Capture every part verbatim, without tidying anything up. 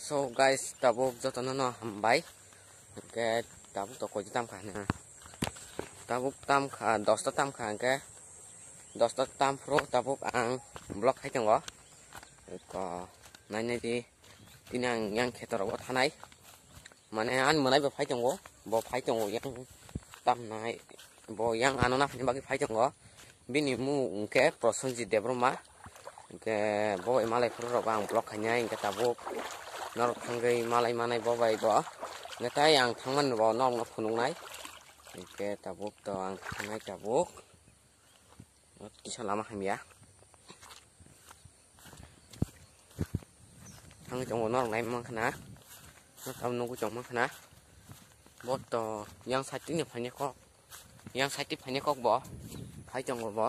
So guys, tabuk jotono no hambai. Hwnkhe tabuk to koijo tamkha hwnwi. Tabuk tamkha, dosta tamkha hwnkhe. Dosta tamphuru tabuk ang vlog khai tongo. Ko nainai di, tini ang yang khetorogo thanai. Mane ani mwnai bo phai tongo, bo phai tongo yang tamnai, bo yang ano naphani bagwi phai tongo. Bini mung hwnkhe Prosenjit Debbarma. Hwnkhe bo bai malai phuru rok ang vlog khainai, hwnkhe tabuk norok thangwi malai manai bo bai bo. Hwnkhe tai ang thangmani bo norokno phunuknai. Hwnkhe tabuk to ang thangnai tabuk. Kisa lama hamya. Thangwi tongo norok nai mankha na. Norok tabuk nugwi tong mankha na. Bo to yang side ni phaini kok. Yang side ni phaini kok bo. Phai tongo bo.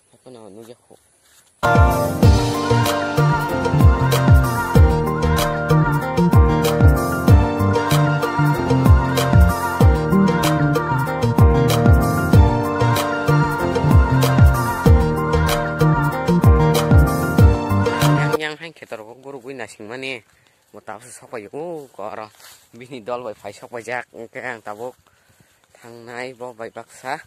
Haikhe no nugya kho. Yang, yang hai khetor bo gurugwi naisingmani. Bo tabuk se sokpaiyo, o, ko oro bini dol bai phai sokpaijak, hwnkhe ang tabuk thangnai bo bai baksa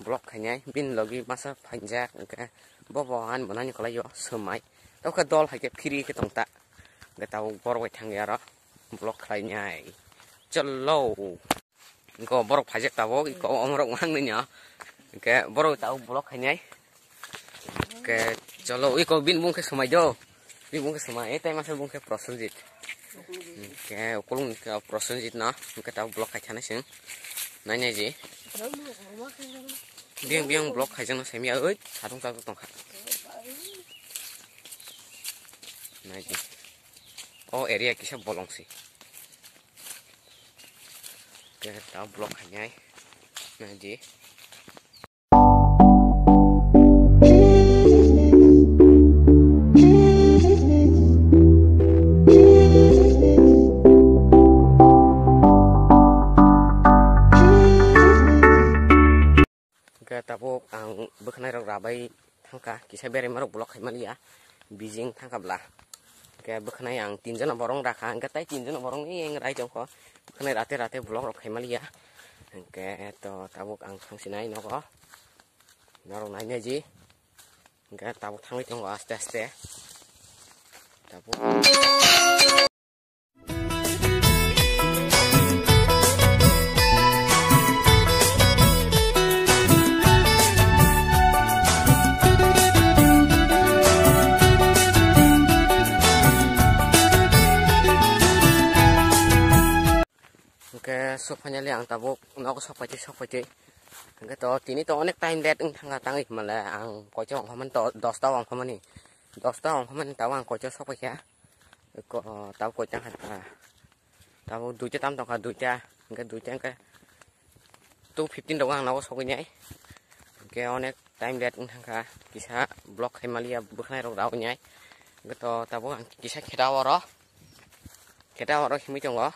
vlog khainai, bini logi masa phainjak, hwnkhe bo bo ani bo nani kwlaio swmai. Tokhe dol hai khe free khe tong ta, hwnkhe tabuk borok bai thangwi aro vlog khlainai. Cholo. Iko borok phaijak tabuk, iko omorok mangnwi no. Hwnkhe borok tabuk vlog khainai. Hwnkhe cholo, iko bini bung khe swmai do. Bini bung khe swmai, tei masa bung khe Prosenjit. Hwnkhe ukulung khe Prosenjit no, hwnkhe tabuk vlog khai thanai chwng. Nainai ji. Biyang biyang vlog khaijakno saimya, oi, satung satung tongkha. Naidi. O area kisa bolong si. Khe ta vlog khainai. Naidi. Hwnkhe tabuk ang bwkhwnai rok rabai thangkha, kisa beraima rok vlog khai maliya, bijing thangkha bla. Hwnkhe bwkhwnai ang tinjona borok rakha, hwnkhe tai tinjona borok ni rai tongkho, bwkhwnai rate rate vlog rok khai maliya. Hwnkhe to tabuk ang thangsinai nogo, norok nainai ji, hwnkhe tabuk thangwi tongo aste aste. Tabuk. Hwnkhe so finally ang tabuk nogo sok paitwi, sok paitwi. Hwnkhe to tini to onek time late wng thangkha, tangwi hwnmale ang koicha ongkha mani to, dosta ongkha mani. Dosta ongkha mani tabuk ang koicha sok paikha. Ko, tabuk koicha wngkha ta. Tabuk duita tam tongkha, duita. Hwnkhe duita hwnkhe two fifteen rogo ang nogo sogwi nai. Hwnkhe onek time late wng thangkha. Kisa vlog khai maliya, bwkhwnai rok rawi nai. Hwnkhe to tabuk ang kisa kheta oro. Kheta oro himwi tongo.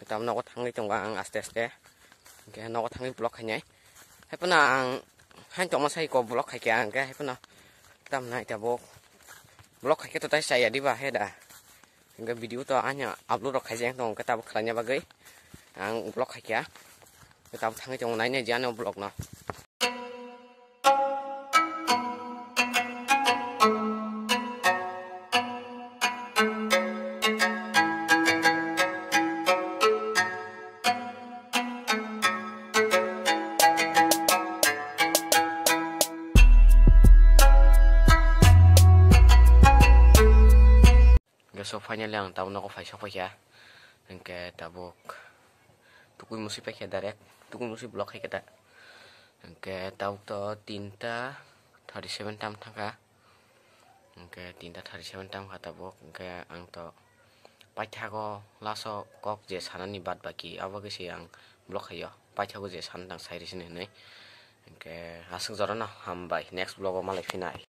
Tabuk nogo thangwi tongo ang aste aste. Hwnkhe nogo thangwi vlog khainai. Haiphano ang hain tongma sai ko vlog khaikha, hwnkhe haiphano tamnai tabuk. Vlog khaikhe to tai chaya diba he da. Hwnkhe video to ani upload rok khaijak tong, hwnkhe tabuk khlaina bagwi ang vlog khaikha. Hwnkhe tabuk thangwi tongo, nainai di ani vlog no. Hwnkhe so finally ang tabuk nogo phai sok paikha. Hwnkhe tabuk tukui musi paikha direct. Tukui musi vlog khaikha ta. Hwnkhe tabuk to tinta thirty seven tam thangkha. Hwnkhe tinta thirty seven tam kha tabuk. Hwnkhe ang to paithago last o kok je sanani baad baki abo khe se ang vlog khaio. Paithago je sana tang sai rwsini hinwi. Hwnkhe aswk jorano hambai. Next vlog o malai phinai.